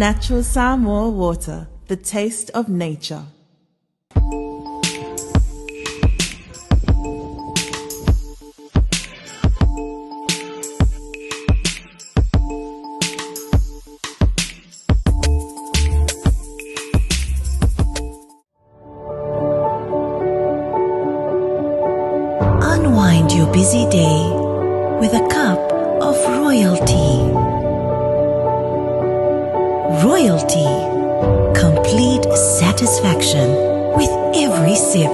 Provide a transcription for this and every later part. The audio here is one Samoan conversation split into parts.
Natural Samoa water, the taste of nature. Unwind your busy day with a cup of royalty. Royalty. Complete satisfaction with every sip.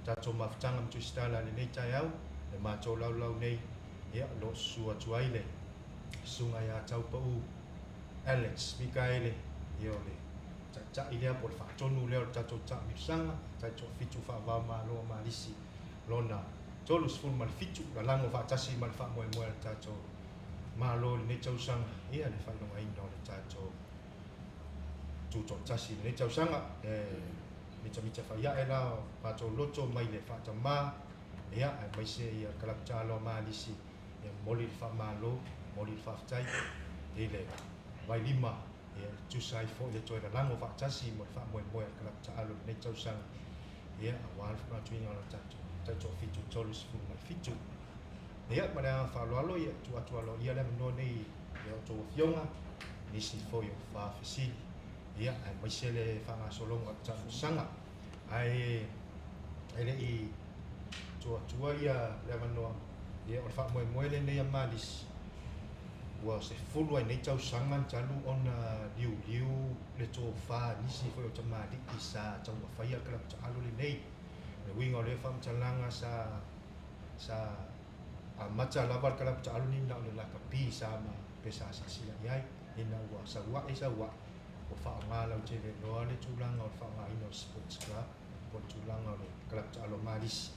Tatou mafutaga ma Tusitala i lenei taeao, le matou laulau nei, ia, o lo o susu atu ai le Susuga ia Taupau Alex Mikaele, ia o le Taitai lea po o le faatonu lea o le tatou taamilosaga, taitoafitu faava-o-Malo o Malisi lona 37, lalago faatasi ma le faamoemoe a le tatou Malo i lenei tausaga, ia le faailogaina o le tatou Tutoatasi i lenei tausaga. E mitamita faiae la o matou loto mai le faatamā, ia, aemaise ia kalapu taalo a Malisi, ia momoli le faamalo, momoli le faafetai i le vailima, ia, e tusa ai foi le toe lalago faatasi mo le faamoemoe a le kalapu taalo i lenei tausaga, ia, aua le faamanatuina o le tatou taitoafitu 37. Ia, ma le agaga faaaloalo, ia, tuu atu aloaia le avanoa nei i a outou afioga, nisi foi o faafesili, ia, aemaise le faagasologa o le talosaga. Ae e le i tuu atua ia le avanoa, ia, o le faamoemoe lenei a Malisi, ua 10 ai nei tausaga talu ona liuliu le tofa a nisi foi o tamalii sa taumafaia le kalapu taalo lenei. O le uiga o lea faamatalaga sa sa amata lava le kalapu taalo lenei na o le lakapi sa ma pe sa silasila i ai ina ua sauae sauae ua faaaoga lautele loa le tulaga o le faaaogaina o le sports club po o le tulaga o le kalapu taalo a Malisi.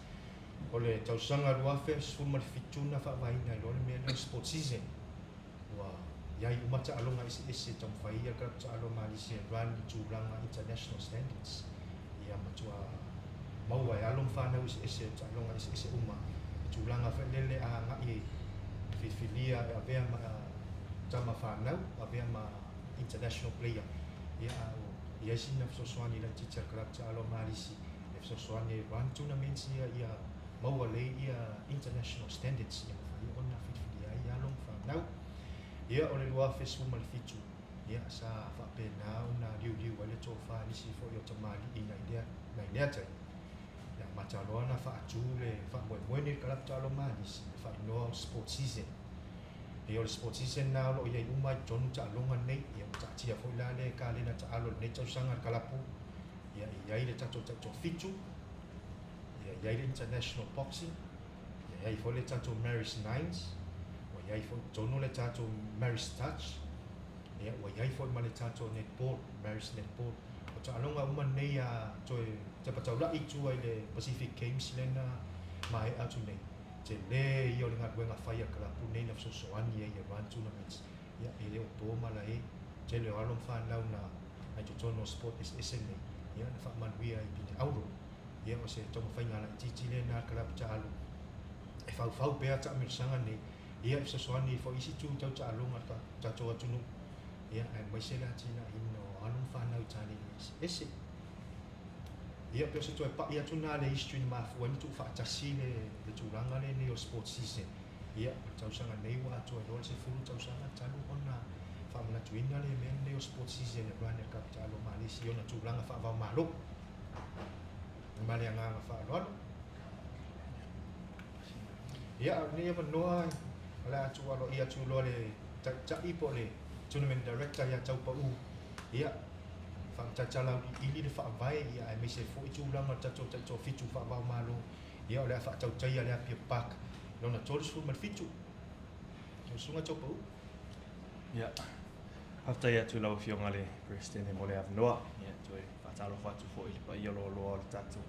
O le tausaga 2017 na faavaeina ai loa le mea lea o le sport season. Ua i ai uma taaloga eseese e taumafai ai kalapu taalo a Malisi e run i tulaga international standards. Ia matua maua e alo ma fanau eseese o taaloga eseese uma i tulaga foi lele a agai e filifilia e avea ma tama fanau, avea ma international player. Ia a ua i ai sina fesoasoani laitiiti a le kalapu taalo a Malisi e fesoasoani e run tournaments ia ia maua lelei ia international standards ia mafai ona filifilia ai alo ma fanau. Ia o le 2017 ia sa faapena ona liuliu ai le tofa nisi foi o tamalii nai lea nai lea taimi. Ia amata loa ona faatu le faamoemoe nei le kalapu taalo Malisi le faaigoa o Sport Season. Ia o le Sport Season na o lo o i ai uma i totonu taaloga nei, ia ua taatia foi la le kalena taalo i lenei tausaga le kalapu Ia e i ai le tatou taitoafitu, ia e i ai le International Boxing, ia e i ai foi le tatou Maris Nines, ua i ai foi totonu le tatou Maris Touch, ia ua i ai foi ma le tatou Netball, Maris Netball. O taaloga uma nei a toe tepa taulai i tua i le Pacific Games lea na maea atu nei, tele ia o le galuega fai a kalapu nei na fesoasoani ai i run tournaments. Ia e le o po malae, tele o alo ma fanau na ai totonu o sport eseese nei, ia na faamanuia ai pine auro. Ia o se taumafaiga laitiiti lena a le kalapu taalo e faufau pea taamilosaga nei, ia e fesoasoani ai foi isi itu tau taaloga a le tatou atunuu, ia aemaise le atinaeina o alo ma fanau i taleni eseese. Ia pei o se toe pai atu lena a le history na mafua ai ona tuufaatasi le tulaga lenei o sport season. Ia, o le tausaga nei ua atoa ai loa le 10 tausaga talu ona faamanatuina le mea lenei o Sport Season e run e le Kapitalo o Malisi i ona tulaga faava-o-Malo. Ma le agaga faaaloalo. Ia, a o lenei avanoa, o le a tuu aloaia atu loa le Taitai po o le Tournament Director ia Taupau. Ia, faamatala auiliili le faavae, ia, aemaise foi tulaga o le tatou Taitoafitu faava-o-Malo. Ia, o le a faatautaia le Apia Park lona 37. Lau Susuga Taupau. Ia, faafetai atu i lau Afioga i le Peresetene mo le avanoa. Ia, toe Faatalofa atu foi i le paia loaloa o le tatou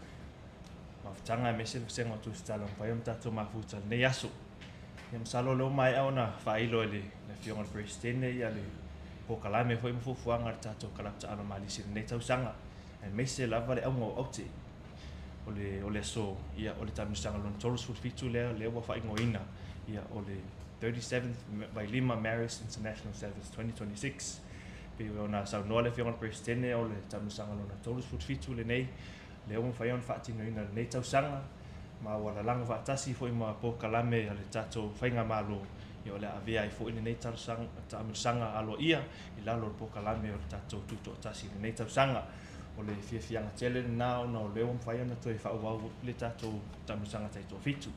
mafutaga aemaise le vasega o Tusitala ua mafai ona tatou mafuta i lenei aso. Ia masalo o lea ua maea ona faailo e le Afioga i le Peresetene le polokalame foi ma fuafuaga a le tatou kalapu taalo malisi i lenei tausaga, aemaise lava le auga o aute o le o le aso, ia o le taamilosaga lona 37 lea lea ua faaigoaina ia o le 37th Vailima Marist International Sevens 2026. Pei ona saunoa le Afioga i le Peresetene o le taamilosaga lona 37 lenei lea ua mafai ona faatinoina i lenei tausaga, ma ua lalago faatasi foi ma polokalame a le tatou Faigamalo, ia o le a avea ai foi lenei taamilosaga aloaia i lalo o le polokalame o le tatou Tutoatasi i lenei tausaga. O le fiafiaga tele lena ona o lea ua mafai ona toe faaauau le tatou taamilosaga taitoafitu,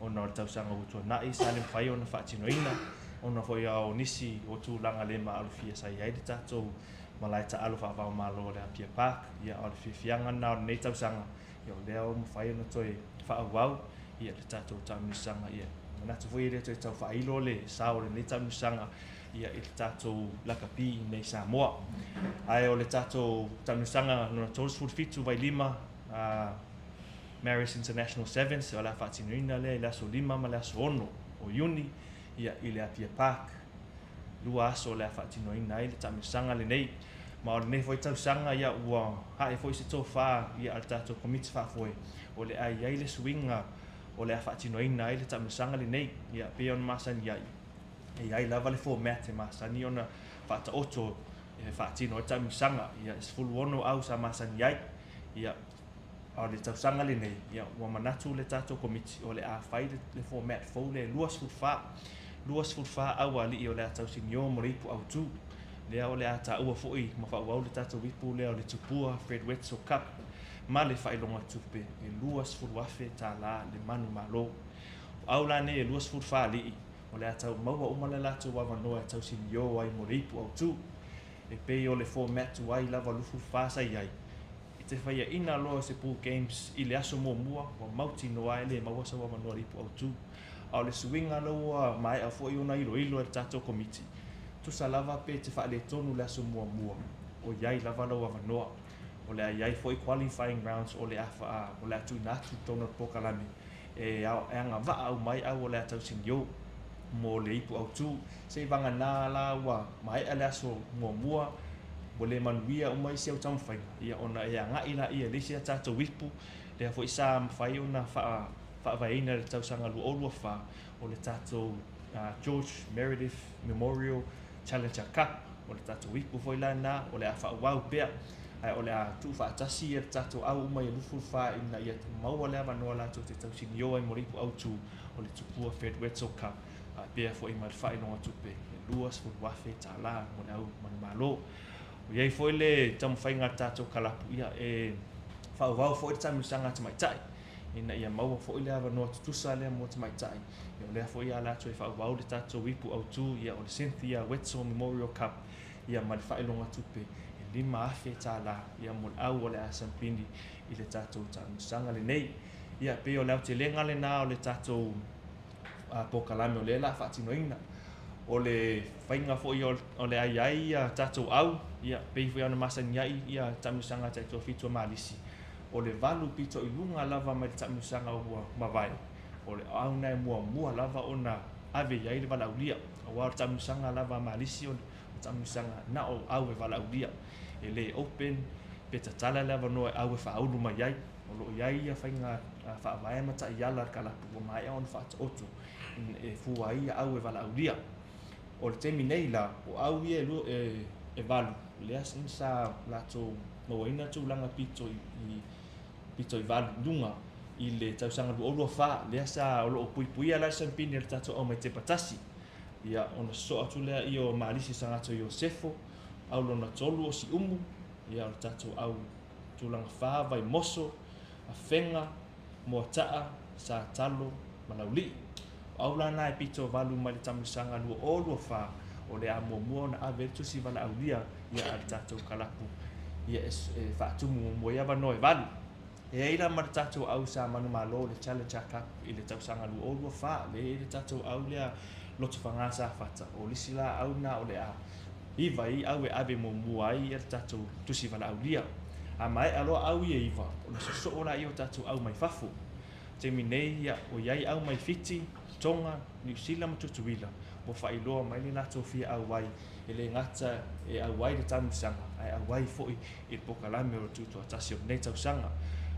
ona o le tausaga ua tuanai sa le mafai ona faatinoina ona foi o nisi o tulaga le maalofia sa i ai le tatou malae taalo faava-o-Malo o le Apia Park. Ia, a o le fiafiaga lena o lenei tausaga, ia o lea ua mafai ona toe faaauau ia le tatou taamilosaga. Ia, e manatu foi e le toe tau faailo le sao o lenei taamilosaga ia i le tatou lakapi i inei i Samoa. Ae o le tatou taamilosaga lona 37 Vailima Marist International Sevens o le a faatinoina lea i le aso 5 ma le aso 6 o Iuni ia i le Apia Park. 2 aso o le a faatinoina ai le taamilosaga lenei. Ma o lenei foi tausaga ia ua ae foi se tofa ia a le tatou Komiti Faafoe o le a i ai le suiga o le a faatinoina ai le taamilosaga lenei. Ia pei ona masani ai, e i ai lava le format e masani ona faataoto e faatino ai le taamilosaga. Ia e 16 au sa masani ai. Ia a o le tausaga lenei, ia ua manatu le tatou Komiti o le a fai le format fou lea e 24, 24 au alii o le a tausinio mo le ipu autu. Lea o le a taua foi ma faaauau le tatou ipu lea o le Tupua Fred Wetzel Cup ma le faailoga tupe e $20,000 le manumalo. O au la nei e 24 alii o le a tau maua uma le latou avanoa e tausinio ai mo le ipu autu. E pei o le format tuai lava 24 sa i ai. I te faiaina loa se pool games i le aso muamua, ua mautinoa e le maua sau avanoa i le ipu autu. A o le suiga la ua maea foi ona iloilo e le tatou Komiti, tusa lava pe te faaletonu le aso muamua, o i ai lava lou avanoa. O le a i ai foi qualifying rounds o le a o le a tuuina atu i totonu o le polokalame e agavaa uma ai au o le a tausinio mo le ipu autu. Se i vagana la ua maea le aso muamua, ua le manuia uma isi au taumafaiga, ia ona e agai laia i le isi a tatou ipu, lea foi sa mafai ona faavaeina i le tausaga 2024, o le tatou George Meredith Memorial Challenger Cup. O le tatou ipu foi la lena, o le a faaauau pea, ae o le a tuufaatasi le tatou au uma ia 24 ina ia maua le avanoa latou te tausinio ai mo le ipu autu o le Tupua Fred Wetzel Cup. Faapea foi ma le faailoga tupe e $20,000 mo le au manumalo. Ua i ai foi le taumafaiga a le tatou kalapu ia e faaauau foi le taamilosaga a tamaitai ina ia maua foi le avanoa tutusa lea mo tamaitai. Ia o lea foi a latou e faaauau le tatou ipu autu ia o le Cynthia Wetzel Memorial Cup ia ma le faailoga tupe e $5,000 ia mo le au o le a sampini i le tatou taamilosaga lenei. Ia pei o le aotelega lena o le tatou polokalame o lea o le a faatinoina. O le faiga foi o le a i ai ia tatou au, ia pei foi ona masani ai ia taamilosaga taitoafitu a Malisi, o le valu pito i luga lava mai le taamilosaga ua mavae, o le au lena e muamua lava ona ave i ai le valaaulia. Aua o le taamilosaga lava a Malisi o le taamilosaga na o au e valaaulia. E le open pe tatala le avanoa e au e faaulu mai ai. O lo o i ai ia faiga faavae ma taiala a le kalapu ua maea ona faataoto e fua ai ia au e valaaulia. O le taimi nei la, o au ia e valu, lea sa latou mauaina tulaga pito i pito i valu i luga i le tausaga 2024, lea sa o lo o puipuia la le siampini a le tatou aumaitepa tasi. Ia, ona sosoo atu lea i o Malisi Sagato Iosefo, au lona tolu o Siumu, ia o le tatou au Tulaga Fa, Vaimoso, Afega, Moataa, Satalo ma Laulii. O au la na e pito valu mai le taamilosaga 2024 o le a muamua ona ave ai le tusi valaaulia ia a le tatou kalapu ia e faatumu muamua ai avanoa e valu. E i ai la ma le tatou au sa manumalo i le Challenger Cup i le tausaga 2024, lea e i ai le tatou au lea Lotofaga Safata, o le isi la au lena o le a iva ai au e ave muamua ai le tatou tusi valaaulia. A maea loa au ia e 9, ona sosoo laia o tatou au mai fafo. Taimi nei, ia, ua i ai au mai Fiti, Tonga, Niu Sila ma Tutuila ua faailoa mai le latou fia auai, e le gata e auai le taamilosaga, ae auai foi i le polokalame o le Tutoatasi o lenei tausaga.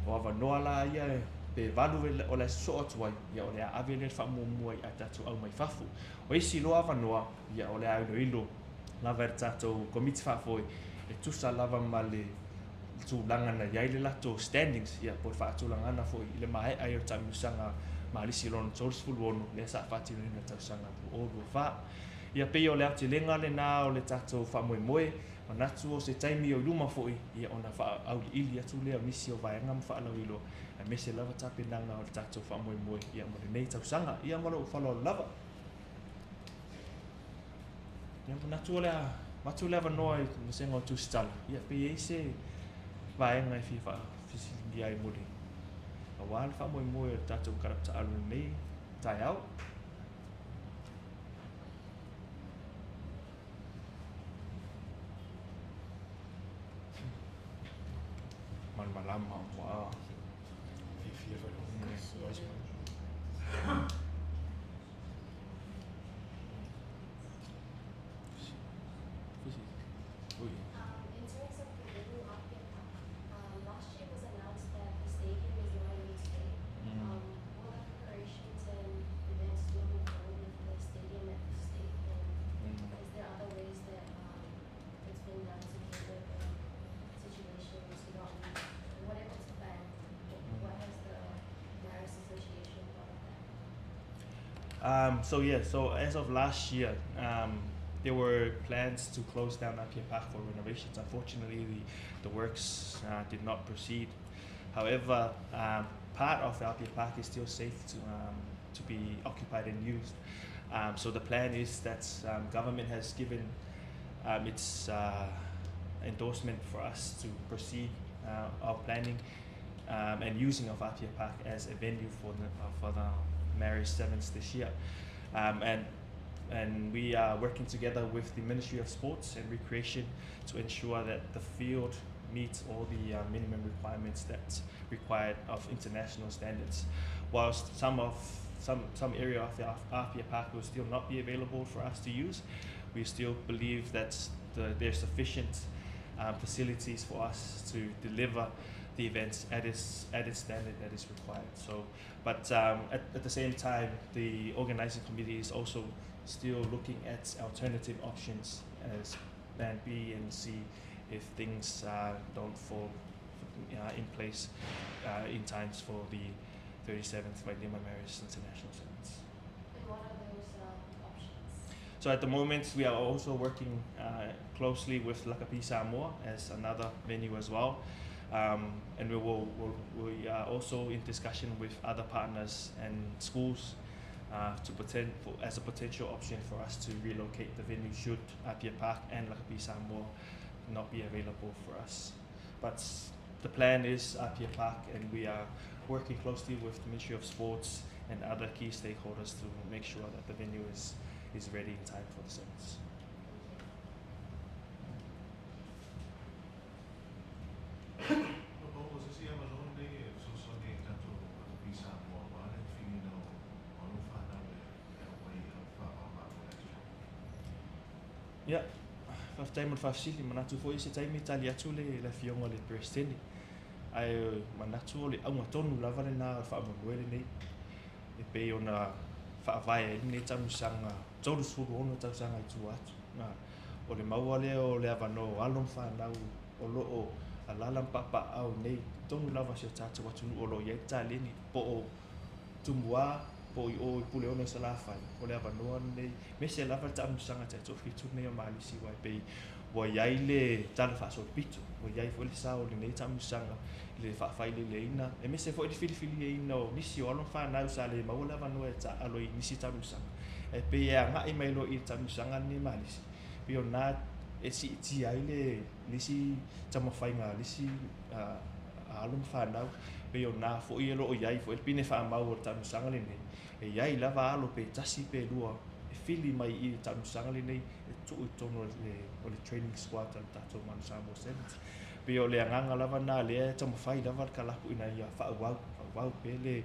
O avanoa la ia pe 8 o le a sosoo atu ai, ia o le a ave lea le faamuamua i a tatou au mai fafo. O isi loa avanoa, ia o le a iloilo lava e le tatou Komiti Faafoe e tusa lava ma le tulaga na i ai le latou standings, ia po o le faatulagaga foi i le maea ai o le taamilosaga Malisi lona 36 lea sa faatinoina i le tausaga 2024. Ia pei o le aotelega lena o le tatou faamoemoe, manatu o se taimi o i luma foi, ia ona faaauliili atu lea o nisi o vaega ma faalauiloa, aemaise lava tapenaga o le tatou faamoemoe ia mo lenei tausaga. Ia ma lou faaaloalo lava. Ia manatu o le a avatu le avanoa i le vasega o Tusitala, ia pe i ai se vaega e fia faafesiligia ai mo le aua le faamoemoe o le tatou kalapu taaalo i lenei taeao. Malamalama ua. Fiafia foi lou. In terms of the venue Apia Park, last year it was announced that the stadium is not a new stay. Will the preparations and events still move forward with the stadium at this state? And is there other ways that it's been done to cater the situation so not lose whatever's planned? What has the Maris Association thought of that? So yeah, so as of last year, there were plans to close down Apia Park for renovations. Unfortunately, the works did not proceed. However, part of Apia Park is still safe to be occupied and used. So the plan is that government has given its endorsement for us to proceed our planning and using of Apia Park as a venue for the Maris Sevens this year. And we are working together with the Ministry of Sports and Recreation to ensure that the field meets all the minimum requirements that's required of international standards. Whilst some area of the Apia Park will still not be available for us to use, we still believe that there's sufficient facilities for us to deliver the events at its standard that is required. But at the same time, the organizing committee is also still looking at alternative options as plan B and C if things don't fall in place in times for the 37th Vailima Maris International Sevens. And what are those options? So at the moment, we are also working closely with Lakapi Samoa as another venue as well. And we are also in discussion with other partners and schools as a potential option for us to relocate the venue should Apia Park and Lakapi Samoa not be available for us. But the plan is Apia Park, and we are working closely with the Ministry of Sports and other key stakeholders to make sure that the venue is ready in time for the sevens. Ia, faafetai mo le faafesili, manatu foi se taimi tali atu le afioga i le Peresetene. Ae manatu o le auga tonu lava lena o le faamoemoe lenei. E pei ona faavae ai lenei taamilosaga 36 tausaga i tua atu. O le maua lea o le avanoa o alo ma fanau o loo alala ma papaau nei tonu lava si o tatou atunuu o loo i ai le taleni po o Tumua po o i o i Puleono i Salafai o le avanoa lenei aemaise lava le taamilosaga taitoafitu lenei o Malisi aua e pei ua i ai le tala faasolopito ua i ai foi le sao o lenei taamilosaga i le faafaileleina aemaise foi le filifiliaina o nisi o alo ma fanau sa le maua le avanoa e taaalo i nisi taamilosaga e pei e agai mai loa i le taamilosaga lenei Malisi pei o lena e siitia ai le nisi taumafaiga a nisi alo ma fanau pei o lena foi e loo i ai foi le pine faamau o le taamilosaga lenei e i ai lava alo pe tasi pe lua e fili mai i le taamilosaga lenei e tuu i totonu o le training squad a le tatou Manu Samoa Sevens. Pei o le agaga lava lena lea e taumafai lava le kalapu ina ia faaauau, faaauau pea le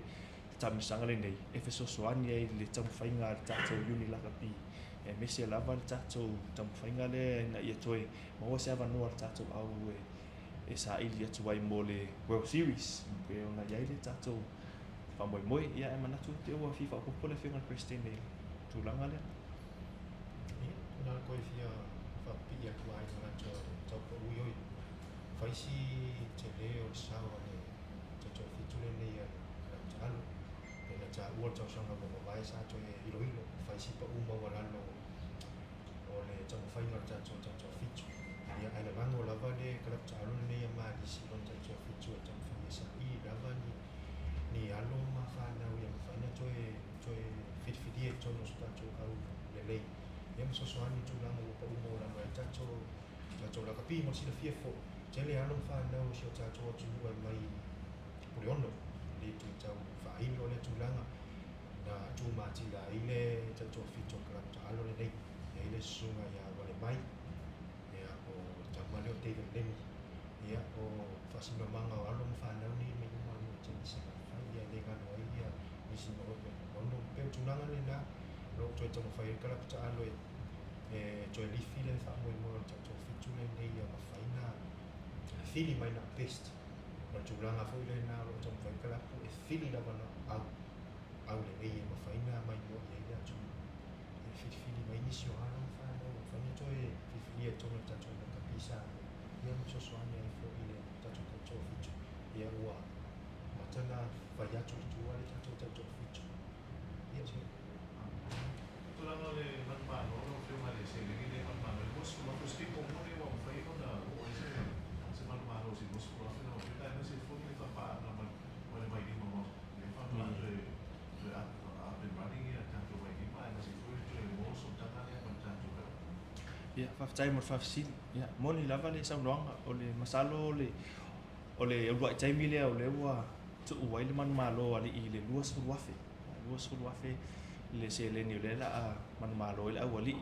taamilosaga lenei e fesoasoani ai i le taumafaiga a le tatou Iuni Lakapi, aemaise lava le tatou taumafaiga lea ina ia toe maua se avanoa o le tatou au e saili atu ai mo le World Series pei ona i ai le tatou faamoemoe. Ia, ae manatu te ua fia faaopoopo le Afioga i le Peresetene i le tulaga lea. Ia, na o le toe fia faapipii atu lava i manatu o le taupaui oi. Fai si tele o le sao a le taitoafitu lenei a le Kalapitaalo. Pei ona taua le tausaga ua mavae sa toe iloilo, fai si pau maualalo o le taumafaiga o le tatou taitoafitu. Ia, ae lalago lava le Kalapitaalo lenei a Malisi i lona taitoafitu e taumafai e saili lava ni ni alo ma fanau ia mafai ona toe toe filifilia i totonu o so tatou au lelei. Ia ma fesoasoani i tulaga ua pau maualalo ai tatou tatou lakapi. Mo le silafia foi, tele alo ma fanau o si o tatou atunuu e mai Puleono, e le toe tau faailo lea tulaga na tumatila ai le taitoafitu o le Kalapitaalo lenei. E i ai le susuga ia Walemai, ia o le tama lea o David Lemi, ia o faasinomaga o alo ma fanau nei mai luma o le tele Salafai, ia e le galo ai ia nisi ma oe ono. Pei o tulaga lena o lo o toe taumafai ai le Kalapitaalo e toe lifi le faamoemoe o le taitoafitu lenei ia mafai ona fili mai na best. O le tulaga foi lena o lo o taumafai ai le kalapu e fili lava na au au lelei e mafai ona maimoa i ai le atunuu e filifili mai nisi o alo ma fanau ua mafai ona toe filifilia i totonu o le tatou lakapi Samoa, ia ma fesoasoani ai foi i le tatou taitoafitu ia ua amata ona fai atu i tua le tatou taitoafitu. Ia se Tulaga o le manumalo lau Afioga i le seleni lea e manumalo ai, 20,000. O se taimi muamua lenei ua mafai ona oo ai se manumalo i se 20,000 lau Afioga, aemaise foi le faapaaga ma le Vailima lea faatoa toe up and running ia tatou Vailima, aemaise foi le toe maua sootaga lea ma le tatou kalapu. Ia, faafetai mo le faafesili. Ia, moni lava le saunoaga, o le masalo o le o le uluai taimi lea o lea ua tuu ai le manumalo a alii i le 20,000. 20,000 le seleni o lea o le a manumalo ai le aualii.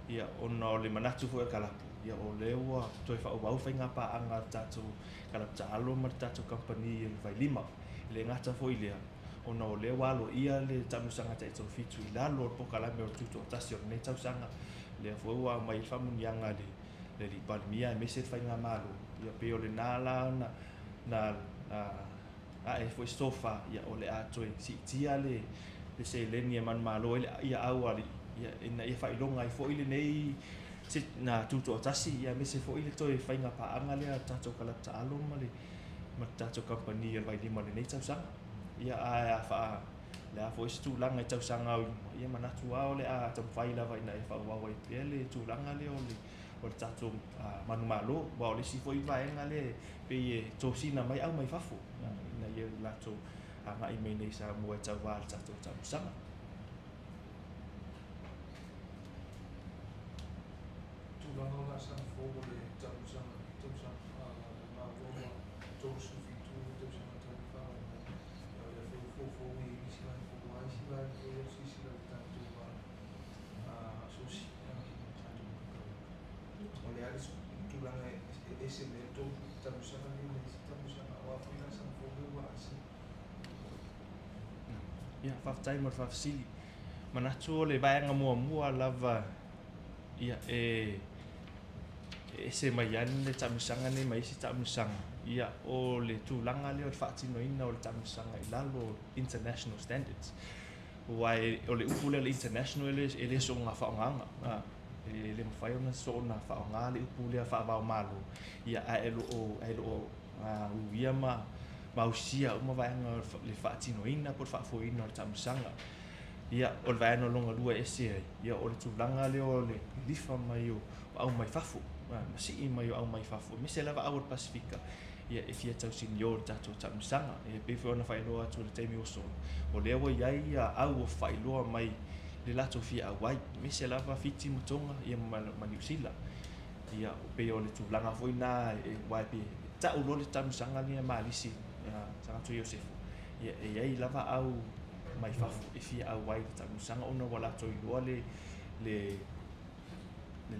Ia, ona o le manatu foi o le kalapu, ia o lea ua toe faaauau faiga paaga a le tatou kalapu taalo ma le tatou kamupani o le Vailima. E le gata foi i lea, ona o lea ua aloaia le taamilosaga taitoafitu i lalo o le polokalame o le Tutoatasi o lenei tausaga, lea foi ua aumai ai le faamuniaga a le alii Palemia aemaise le faigamalo. Ia pei o lena la na na ae ai foi se tofa, ia o le a toe siitia le seleni e manumalo ai le ia aualii, ia ina ia faailoga ai foi lenei na tutoatasi, ia aemaise foi le toe faiga paaga lea a le tatou kalapu taalo ma le tatou kamupani o le Vailima i lenei tausaga. Ia ae a faa le a foi se tulaga i tausaga au i luma, ia manatu lava o le a taumafai lava ina ia faaauau ai pea le tulaga lea o le tatou manumalo, aua o le isi foi vaega lea e pei e tosina mai au mai fafo ina ia latou agai mai nei i Samoa e tauva i le tatou taamilosaga. Tulaga o laasaga fou o le taamilosaga tausaga maua ua 37 tausaga talu faavae mai. Ia o lea foi ua foufou i nisi vaega fou, a isi vaega foi o silasila i le tatou asosi tatou o le a le tulaga e ese mai ai le tou taamilosaga lenei ma isi taamilosaga, o a foi laasaga fou lea ua asia? Ia, faafetai mo le faafesili. Manatu o le vaega muamua lava ia e ese mai ai le taamilosaga lenei ma isi taamilosaga, ia o le tulaga lea o le faatinoina o le taamilosaga i lalo o international standards. Aua o le upu lea o le international e le soona faaaogaina. E le mafai ona soona faaaoga le upu lea faava-o-Malo, ia ae o lo o uia ma ausia uma vaega o le faatinoina po o le faafoeina o le taamilosaga. Ia, o le vaega lona lua e ese ai, ia o le tulaga lea o le lilifa mai o au mai fafo, ma sii mai o au mai fafo, aemaise lava au o le Pasefika, ia e fia tausinio i le tatou taamilosaga. E pei foi ona faailoa atu i le taimi ua sola, o lea ua i ai ia au ua faailoa mai le latou fia auai, aemaise lava Fiti ma Toga ia ma Niu Sila. Ia, pei o le tulaga foi lena, aua e pei e tau loa le taamilosaga lenei a Malisi, Tagato Iosefo, ia e i ai lava au mai fafo e fia auai i le taamilosaga ona ua latou iloa le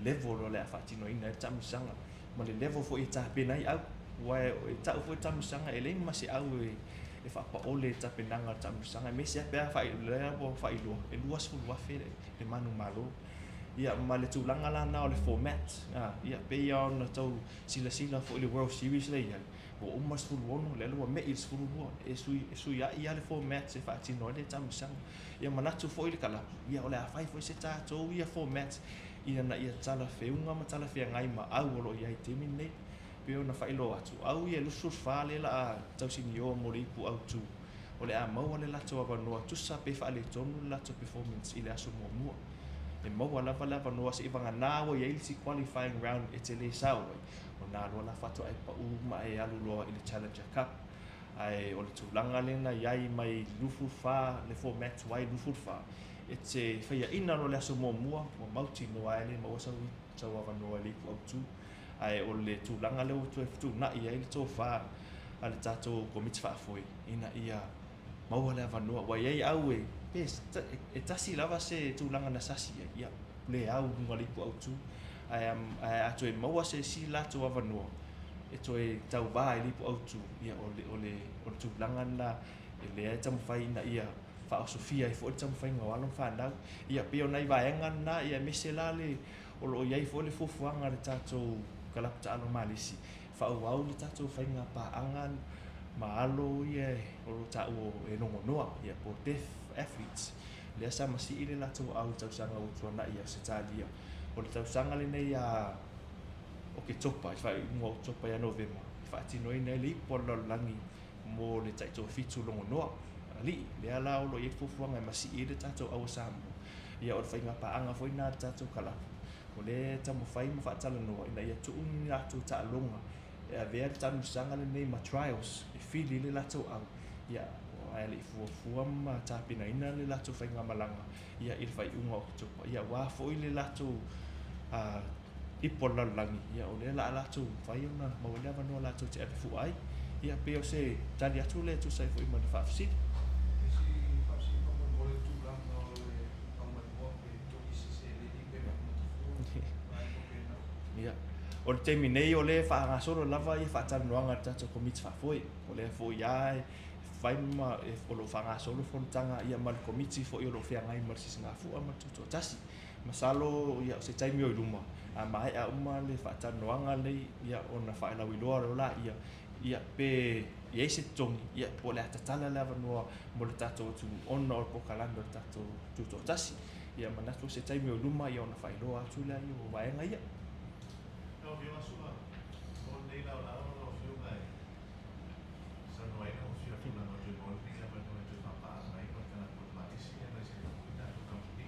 level o le a faatinoina ai le taamilosaga ma le level foi e tapena ai au. Ua e ta'u foi taamilosaga e leai ma se au e faapaole i le tapenaga o le taamilosaga aemaise a pe a lea ua faailoa e 20,000 le manumalo. Ia ma le tulaga lana o le format, ia pei lava ona tau silasila foi i le World Series lea e i ai, ua uma le 16, lea ua me'i i le 12, e fesuia'i lava le format e faatino ai le taamilosaga. Ia manatu foi le kalapu, ia o le a fai foi se tatou ia format ina ia talafeuga ma talafeagai ma au o lo o i ai i le taimi lenei. Pei ona faailoa atu, au ia e 24 lea o le a tausinio mo le ipu autu, o le a maua le latou avanoa tusa pe faaletonu le latou performance i le aso muamua. E maua lava le avanoa seivagana ua i ai le isi qualifying round e te le sao ai, ona loa la faatoa e pau ma e alu loa i le Challenger Cup. Ae o le tulaga lea na i ai mai 24 le format tuai 24, e te faiaina loa le aso muamua, ua mautinoa ai le maua sau avanoa i le ipu autu. Ae o le tulaga lea ua toe fetuunai ai le tofa a le tatou Komiti Faafoe ina ia maua le avanoa. Ua i ai au e, pe e tasi lava se tulaga na sasi ai, ia, le au i luga o le ipu autu. Ae a toe maua se isi latou avanoa e toe tauvā i le ipu autu, ia o le, o le, o le tulaga lena e lea e taumafai ina ia faaosofia ai foi le taumafaiga o alo ma fanau. Ia pei o nai vaega na, ia aemaise la le o lo o i ai foi le fuafuaga a le tatou kalapu taalo Malisi, faaauau le tatou faiga paaga ma alo ia o lo o taua e logonoa, ia po o deaf athletes. Lea sa masii le latou au i le tausaga ua tuanai i Ausetalia. O le tausaga lenei ia Oketopa, i le faaiuga o Oketopa ia Novema, e faatinoina ai le ipu a le lalolagi mo le taitoafitu logonoa alii. Lea la o lo o i ai le fuafuaga e masii ai le tatou au a Samoa. Ia o le faiga paaga foi lena a le tatou kalapu, o lea e taumafai ma faatalanoa ina ia tuu ni latou taaloga e avea le taamilosaga lenei ma trials e fili le latou au, ia ae le i fuafua ma tapenaina le latou faigamalaga ia i le faaiuga o Oketopa, ia aua foi le latou ipu o le lalolagi, ia o lea o le a latou mafai ona maua ai le avanoa latou te avefua ai. Ia pei o se tali atu lea e tusa ai foi ma le faafesili. Isi faafesili faamolemole i le tulaga o le aumai pe togi se seleni pe matamata fua vaega faapena. Ia, o le taimi nei o lea e faagasolo lava ia faatalanoaga a le tatou Komiti Faafoe. O lea foi lava e fai ma o lo o faagasolo fonotaga ia ma le Komiti foi o lo o feagai ma le Sisigafua ma le Tutoatasi. Masalo ia o se taimi o i luma, a maea uma le faatalanoaga lenei ia ona faalauiloa loa laia, ia pe i ai se totogi, ia po o le a tatala le avanoa mo le tatou atunuu ona o le polokalame o le tatou Tutoatasi. Ia manatu o se taimi o i luma ia ona faailoa atu lea o vaega ia. Lau Afioga Su'a, mo lenei laolao lau Afioga e saunoa ai lau Afioga i tulaga o toe maua lenei avanoa e toe faapaaga ai ma le kalapu o le Malisi aemaise ai foi le tatou kamupani.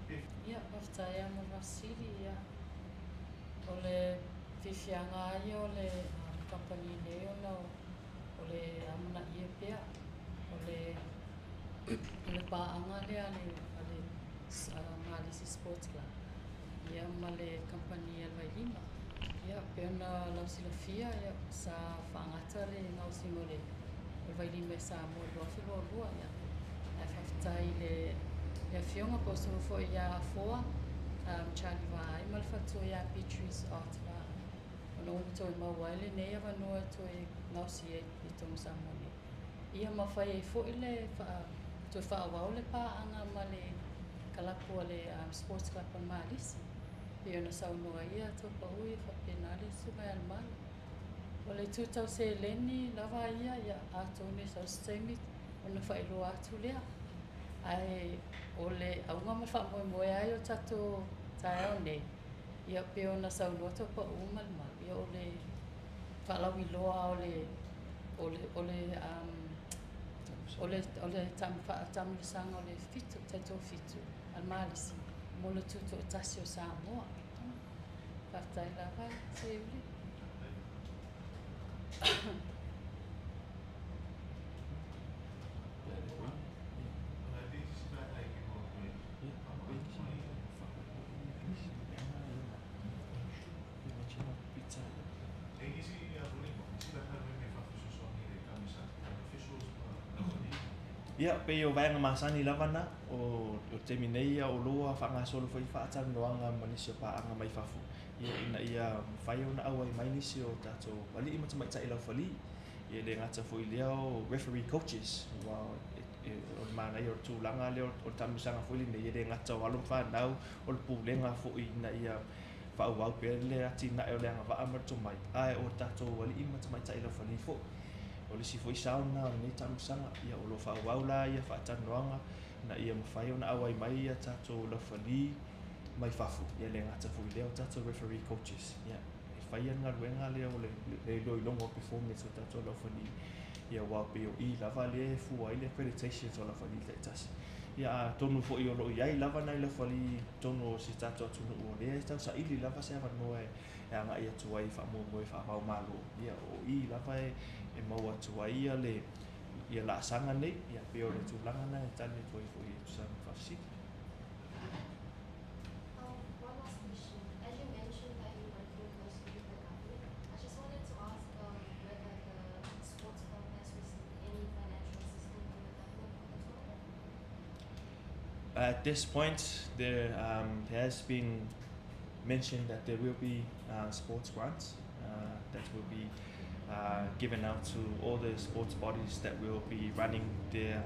Pe Ia, faafetai lava mo le faafesili. Ia, o le fiafiaga lava ia o le kamupani nei ona o le amanaia pea o le paaga lea a le Malisi Sports Club ia ma le kamupani a le Vailima. Ia, pei ona lausilafia, ia, sa faagata le gaosiga o le Vailima i Samoa i le 2022. Ia, ae faafetai i le afioga po o susuga foi ia Afoa Charlie Vaai ma le faletua ia Beatrice Ott Vaai, ona ua toe maua ai lenei avanoa e toe gaosi ai i totonu o Samoa nei. Ia ma fai ai foi le toe faaauau le paaga ma le kalapu a le Sports Club a le Malisi. Pei ona saunoa ai ia Tuapauu, ia faapena le susuga ia Lemala. O le itu tau seleni lava ia, ia atonu e sau se taimi ona faailoa atu lea. Ae o le auga ma le faamoemoe ai o tatou taeao nei, ia pei ona saunoa Tuapauu ma Lemalu, ia o le faalauiloa o le o le o le o le o le taamilosaga o le fitu, taitoafitu a le Malisi mo le tutoatasi o Samoa. Faafetai lava, Seiuli. Ia, pei o vaega masani lava na, o le taimi nei ia o lo o faagasolo foi faatalanoaga ma nisi o paaga mai fafo. Ia, ina ia mafai ona auai mai nisi o tatou alii ma tamaitai laufali. Ia, e le gata foi i lea o referee coaches, aua o le manaia o le tulaga lea o le taamilosaga foi lenei, e le gata o alo ma fanau, o le pulega foi ina ia faaauau pea le atinae o le agavaa ma le tomai, ae o tatou alii ma tamaitai laufali foi. O le isi foi sao lena o lenei taamilosaga. Ia, o lo o faaauau la ia faatalanoaga ina ia mafai ona auai mai ia tatou laufali mai fafo. Ia, e le gata foi i lea o tatou referee coaches. Ia, e faia le galuega lea o le iloiloga o performance o tatou laufali. Ia, aua pei o i lava lea e fua ai le accreditations o laufali taitasi. Ia, atonu foi o lo o i ai lava nai laufali i totonu o si tatou atunuu o lea e tausaili lava se avanoa e agai atu ai i faamoemoe faava-o-Malo. Ia, o i lava e maua atu ai ia le ia laasaga nei. Ia, pei o le tulaga lena e tali atu ai foi e tusa ai ma le faafesili. One last question. As you mentioned that you're working closely with the government, I just wanted to ask whether the sports club has received any financial assistance from the government for the tournament? At this point, there has been mentioned that there will be sports grants that will be given out to all the sports bodies that will be running their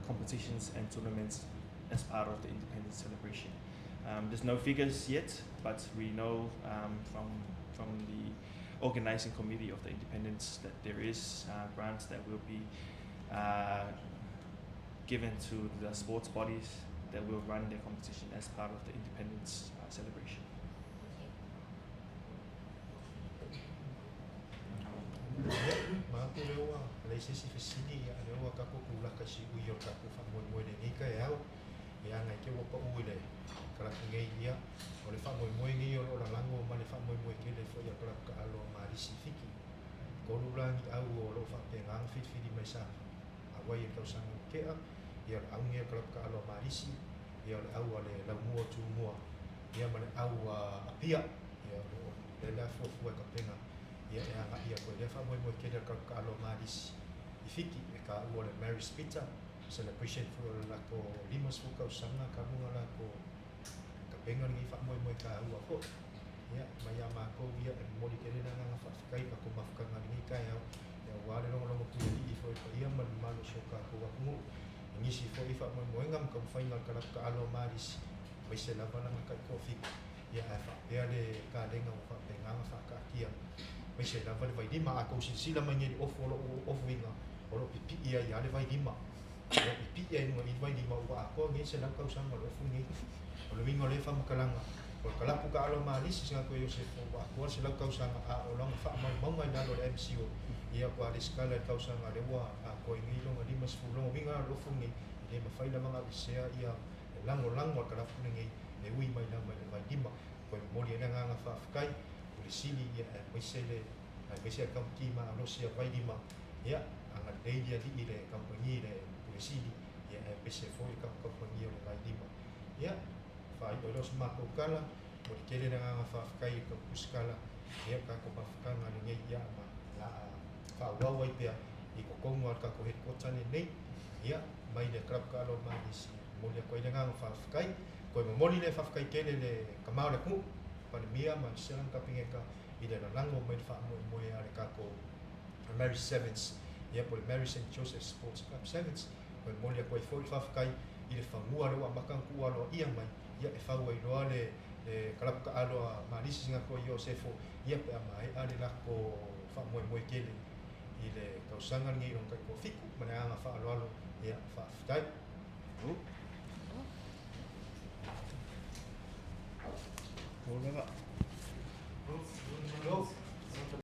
competitions and tournaments as part of the independence celebration. There's no figures yet, but we know from the organizing committee of the independence that there is grants that will be given to the sports bodies that will run their competition as part of the independence celebration. Ia, manatu o lea ua leai se isi fesili, a o lea ua tatou tulaka i siui o le tatou faamoemoe i lenei taeao, e aga i te ua pau i le kalapu nei. Ia, o le faamoemoe nei o lo o lalago ma le faamoemoe tele foi a kalapu taalo a Malisi i Fiti. 3 la ni au o lo o faapena ona filifili mai sa auai i le tausaga ua tea. Ia, o le au nei a le kalapu taalo a Malisi, ia o le au a le Laumua o Tumua, ia ma le au a Apia. Ia, o lo o lea la fuafua e kapena, ia e agai atu ai lea faamoemoe tele a le kalapu taalo a Malisi i Fiti, e taua o le Mary's Peter celebration foi o le latou 50 tausaga talu ona latou tapena lenei faamoemoe taua foi. Ia, mai ia matou ia e momoli tele le agaga faafetai i tatou mafutaga i lenei taeao, ia aua le logologo puialii foi i le paia ma le mamalu o si o tatou atunuu i nisi foi faamoemoega ma taumafaiga o le kalapu taalo a Malisi, aemaise lava lana taitoafitu. Ia, ae faapea le kalena ua faapena ona faataatia, aemaise lava le vailima. A tou silasila mai nei i le ofu o lou ofuina, o lo o pipii ai lava le vailima. O lo o pipii ai luga i le vailima ua atoa nei 100 tausaga o le ofu nei. O le uiga o lea faamatalaga, o le kalapu taalo a Malisi sina toe Iosefo ua atoa le 100 tausaga, a o lana faamaumauga i lalo o le MCO, ia ua lesitala i le tausaga lea ua atoa ai nei lona 50. Lona uiga la o le ofu nei, e le mafai lava ona aveesea ia le lagolago a le kalapu lenei e ui mai lava i le vailima. Toe momoli ai le agaga faafetai o le sili, ia aemaise le aemaise le kamupani malolosi a Vailima, ia agalelei le alii i le kamupani le Pule Sili, ia aemaise foi le kamupani o le Vailima. Ia faaiu ai loa se matou tala, momoli tele le agaga faafetai i le taupusitala, ia tatou mafutaga lenei, ia ma la faaauau ai pea i totonu o le tatou headquarter lenei, ia mai le Club Taalo Malisi. Momoli atu ai le agaga faafetai. Toe momoli le faafetai tele i le tama o le atunuu, Palemia ma le Sialana Kapeneta i le lalago mai le faamoemoe a le tatou Mary Sevens, ia po o le Mary St Joseph Sports Club Sevens. Toe momoli atu ai foi le faafetai i le fanua lea ua amata ona tuualoaia mai, ia e fau ai loa le kalapu taalo a Malisi Singatoa Iosefo, ia pe a maea le latou faamoemoe tele i le tausaga lenei lona taitoafitu. Ma le agaga faaaloalo, ia faafetai. Malo lava.